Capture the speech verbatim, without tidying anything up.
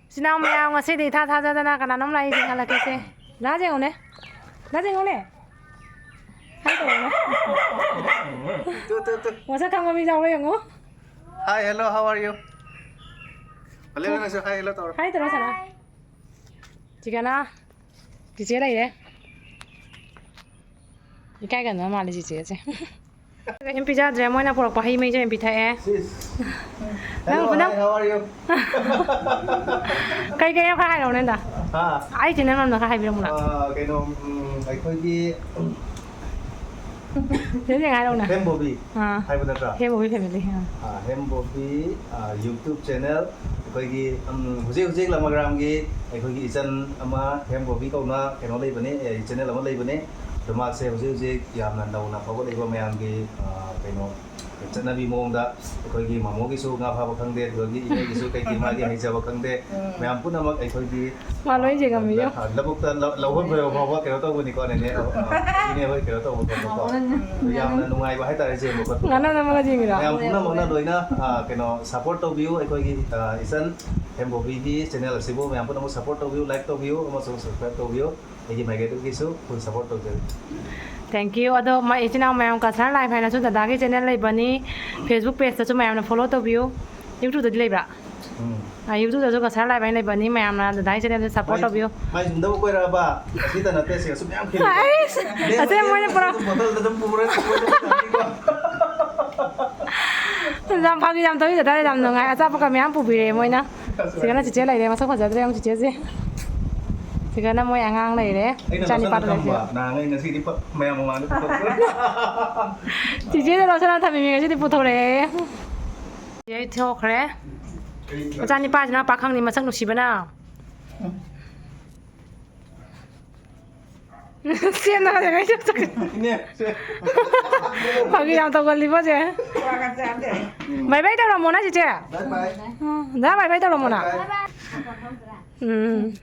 ꯏꯆꯤꯟ ꯏꯅꯥꯎ ꯃꯌꯥꯝ, ꯉꯁꯤꯗꯤ ꯏꯊꯥ ꯊꯥꯖꯗꯅ ꯀꯅꯥꯅꯣꯝ ꯂꯥꯛꯏ, ꯌꯦꯡꯍꯜꯂꯛꯀꯦꯁꯦ꯫ ꯂꯥ ꯌꯦꯡꯉꯨꯅꯦ꯫ ꯂꯥ ꯌꯦꯡꯉꯨꯅꯦ꯫ ꯍꯥꯏ ꯇꯧꯔꯣꯅꯦ꯫ ꯇꯨ, ꯇꯨ, ꯇꯨ꯫ ꯃꯁꯛ ꯈꯪꯕ ꯃꯤ ꯌꯥꯎꯕ꯭ꯔꯥ ꯌꯦꯡꯉꯨ꯫ Hi, hello, how are you? Hello, ꯅꯪꯁꯨ hi, hello ꯇꯧꯔꯣ꯫ ꯍꯥꯏ ꯇꯧꯔꯣ, ꯁꯅꯥ꯫ ꯆꯤꯀꯅꯥ꯫ ꯆꯤꯆꯦ ꯂꯩꯔꯦ꯫ ꯏꯀꯥꯏꯒꯟꯕ ꯃꯥꯜꯂꯦ ꯆꯤꯆꯦꯁꯦ꯫ ꯀꯩꯝ ꯄꯤꯖꯗ꯭ꯔꯦ, ꯃꯣꯏꯅ ꯄꯨꯔꯛꯄ ꯍꯩ ꯃꯍꯤꯁꯦ ꯑꯣꯏꯅ ꯄꯤꯊꯛꯑꯦ꯫ ꯁꯤꯁ꯫ ꯅꯪ, hello, ꯅꯪ hi, how are you? ꯀꯩ ꯀꯩꯅꯣ ꯈꯔ ꯍꯥꯏꯔꯛꯎꯅꯦ, ꯗꯥ꯫ ꯍꯥ? ꯑꯩ channel ꯃꯔꯝꯗ ꯈꯔ ꯍꯥꯏꯕꯤꯔꯝꯃꯨꯅ꯫ ꯑꯥ, ꯀꯩꯅꯣ, ꯎꯝ, ꯑꯩꯈꯣꯏꯒꯤ ꯆꯦ ꯌꯦꯡ ꯍꯥꯏꯔꯛꯎꯅꯦ꯫ ꯍꯦꯝ ꯕꯣꯕꯤ ꯑꯥ꯫ ꯍꯥꯏꯕ ꯅꯠꯇ꯭ꯔꯥ? ꯍꯦꯝ ꯕꯣꯕꯤ family, ꯑꯥ꯫ ꯑꯥ, ꯍꯦꯝ ꯕꯣꯕꯤ, ꯑꯥ, YouTube channel꯫ ꯑꯩꯈꯣꯏꯒꯤ, ꯎꯝ, ꯍꯧꯖꯤꯛ ꯍꯧꯖꯤꯛ ꯂꯃꯒ꯭ꯔꯥꯝꯒꯤ ꯑꯩꯈꯣꯏꯒꯤ ꯏꯆꯟ ꯑꯃ ꯍꯦꯝ ꯕꯣꯕꯤ ꯀꯧꯅ ꯀꯩꯅꯣ ꯂꯩꯕꯅꯦ, ꯑꯦ, channel ꯑꯃ ꯂꯩꯕꯅꯦ꯫ ꯑꯗꯣ ꯃꯥꯁꯦ ꯍꯧꯖꯤꯛ ꯍꯧꯖꯤꯛ ꯌꯥꯝꯅ ꯅꯧꯅ ꯐꯥꯎꯒꯠꯂꯛꯏꯕ ꯃꯌꯥꯝꯒꯤ, ꯑꯥ, ꯀꯩꯅꯣ, ꯆꯠꯅꯕꯤ ꯃꯑꯣꯡꯗ ꯑꯩꯈꯣꯏꯒꯤ ꯃꯃꯣꯒꯤꯁꯨ ꯉꯥ ꯐꯥꯕ ꯈꯪꯗꯦ, ꯑꯗꯨꯗꯒꯤ ꯏꯅꯦꯒꯤꯁꯨ ꯀꯩꯀꯩ ꯃꯥꯒꯤ ꯍꯩꯖꯕ ꯈꯪꯗꯦ, ꯎꯝ꯫ ꯃꯌꯥꯝ ꯄꯨꯝꯅꯃꯛ ꯑꯩꯈꯣꯏꯒꯤ, ꯃꯥ ꯂꯣꯏ ꯌꯦꯡꯉꯝꯃꯤꯌꯣ꯫ ꯑꯥ, ꯂꯧꯕꯨꯛꯇ ꯂꯧ-, ꯂꯧꯍꯣꯟ ꯈꯣꯏꯕ ꯐꯥꯎꯕ ꯀꯩꯅꯣ ꯇꯧꯕꯅꯤꯀꯣ, ꯅꯦꯅꯦ, ꯑꯥ, ꯏꯅꯦ ꯍꯣꯏ ꯀꯩꯅꯣ ꯇꯧꯕ ꯈꯣꯠꯄꯀꯣ꯫ ꯎꯝ꯫ ꯑꯗꯨ ꯌꯥꯝꯅ ꯅꯨꯡꯉꯥꯏꯕ ꯍꯥꯏꯇꯥꯔꯦ, ꯆꯦꯟꯕ ꯈꯣꯠꯄ꯫ ꯉꯥꯅꯝ ꯅꯝꯃꯒ ꯆꯦꯟꯈꯤꯔꯣ? ꯃꯌꯥꯝ ꯄꯨꯝꯅꯃꯛꯅ ꯂꯣꯏꯅ, ꯑꯥ, ꯀꯩꯅꯣ, support ꯇꯧꯕꯤꯌꯨ ꯑꯩꯈꯣꯏꯒꯤ, ꯑꯥ, ꯏꯆꯟ ꯍꯦꯝꯕꯣꯕꯤꯒꯤ channel ꯑꯁꯤꯕꯨ ꯃꯌꯥꯝ ꯄꯨꯝꯅꯃꯛ support ꯇꯧꯕꯤꯌꯨ, like ꯇꯧꯕꯤꯌꯨ ꯑꯃꯁꯨꯡ subscribe ꯇꯧꯕꯤꯌꯨ꯫ ꯑꯩꯒꯤ ꯃꯥꯏꯀꯩꯗꯒꯤꯁꯨ full support ꯇꯧꯖꯔꯤ꯫ Thank you꯫ ꯑꯗꯣ ꯃ-, ꯏꯆꯤꯟ ꯏꯅꯥꯎ ꯃꯌꯥꯝ, ꯀꯁꯥꯔ ꯂꯥꯏꯐ ꯍꯥꯏꯅꯁꯨ ꯗꯗꯥꯒꯤ channel ꯂꯩꯕꯅꯤ, Facebook pageꯇꯁꯨ ꯃꯌꯥꯝꯅ follow ꯇꯧꯕꯤꯌꯨ꯫ YouTubeꯇꯗꯤ ꯂꯩꯕ꯭ꯔꯥ? ꯎꯝ꯫ ꯑꯥ, YouTubeꯇꯁꯨ ꯀꯁꯥꯔ ꯂꯥꯏꯐ ꯍꯥꯏꯅ ꯂꯩꯕꯅꯤ, ꯃꯌꯥꯝꯅ ꯗꯗꯥꯒꯤ channelꯁꯦ support ꯃꯥꯏ-, ꯇꯧꯕꯤꯌꯨ꯫ ꯃꯥꯏ ꯌꯨꯝꯗꯕꯨ ꯀꯣꯏꯔꯛꯑꯕ? ꯑꯁꯤꯗ ꯅꯠꯇꯦ, ꯁꯤ ꯑꯁꯨꯛ ꯌꯥꯝ ꯈꯤꯜꯂꯤꯗꯣ꯫ ꯑꯩꯁ! ꯂꯦꯝ-, ꯑꯁꯦ ꯃꯣꯏꯅ ꯂꯦꯝ-, ꯄꯨꯔꯥ ꯑꯗꯨꯝ ꯕꯣꯇꯜꯗ ꯑꯗꯨꯝ ꯄꯨꯔ ꯆꯠꯄ ꯑꯗꯨꯝ ꯊꯝꯕꯤꯀꯣ꯫ ꯌꯥꯝ ꯐꯥꯒꯤ ꯌꯥꯝ ꯇꯧꯏ ꯗꯗꯥ, ꯌꯥꯝ ꯅꯨꯡꯉꯥꯏ꯫ ꯑꯆꯥꯄꯣꯠꯀ ꯃꯌꯥꯝ ꯄꯨꯕꯤꯔꯛꯑꯦ ꯃꯣꯏꯅ꯫ ꯁꯤꯒꯅ ꯆꯤꯆꯦ ꯂꯩꯔꯦ, ꯃꯁꯛ ꯐꯖꯗ꯭ꯔꯦ ꯌꯦꯡꯉꯨ ꯆꯤꯆꯦꯁꯦ꯫ ꯁꯤꯒꯅ ꯃꯣꯏ ꯑꯉꯥꯡ ꯂꯩꯔꯦ꯫ ꯑꯩꯅ ꯏꯆꯥ ꯅꯨꯄꯥꯗꯣ ꯂꯣꯠꯁꯟꯅ ꯂꯩꯔꯦ꯫ ꯊꯝꯕ, ꯅꯍꯥꯟꯉꯩ ꯉꯁꯤꯗꯤ ꯄ-, ꯃꯌꯥꯝ ꯃꯃꯥꯡꯗ ꯄꯨꯊꯣꯛꯈ꯭ꯔꯦ꯫ ꯆꯤꯆꯦꯗ ꯂꯣꯠꯁꯟꯅ ꯊꯝꯃꯤꯃꯤ, ꯉꯁꯤꯗꯤ ꯄꯨꯊꯣꯔꯛꯑꯦ꯫ ꯆꯤꯆꯦ ꯊꯣꯛꯈ꯭ꯔꯦ꯫ ꯃꯆꯥꯅꯤꯄꯥꯁꯤꯅ ꯄꯥꯈꯪꯅꯤ, ꯃꯁꯛ ꯅꯨꯡꯁꯤꯕꯅ꯫ ꯁꯦꯝꯅ ꯍꯧꯖꯤꯛ ꯑꯩꯁꯨ ꯆꯠꯀꯦ꯫ ꯏꯅꯦ, ꯁꯦ꯫ ꯐꯥꯒꯤ ꯌꯥꯝ ꯇꯧꯒꯜꯂꯤꯕꯣ, ꯁꯦ꯫ ꯕꯥꯏ ꯕꯥꯏ ꯇꯧꯔꯝꯃꯣꯅ, ꯆꯤꯆꯦ꯫ ꯕꯥꯏ ꯕꯥꯏ꯫ ꯎꯝ, ꯗꯥ, ꯕꯥꯏ ꯕꯥꯏ ꯇꯧꯔꯝꯃꯣꯅ꯫ ꯕꯥꯏ ꯕꯥꯏ꯫ ꯎꯝ꯫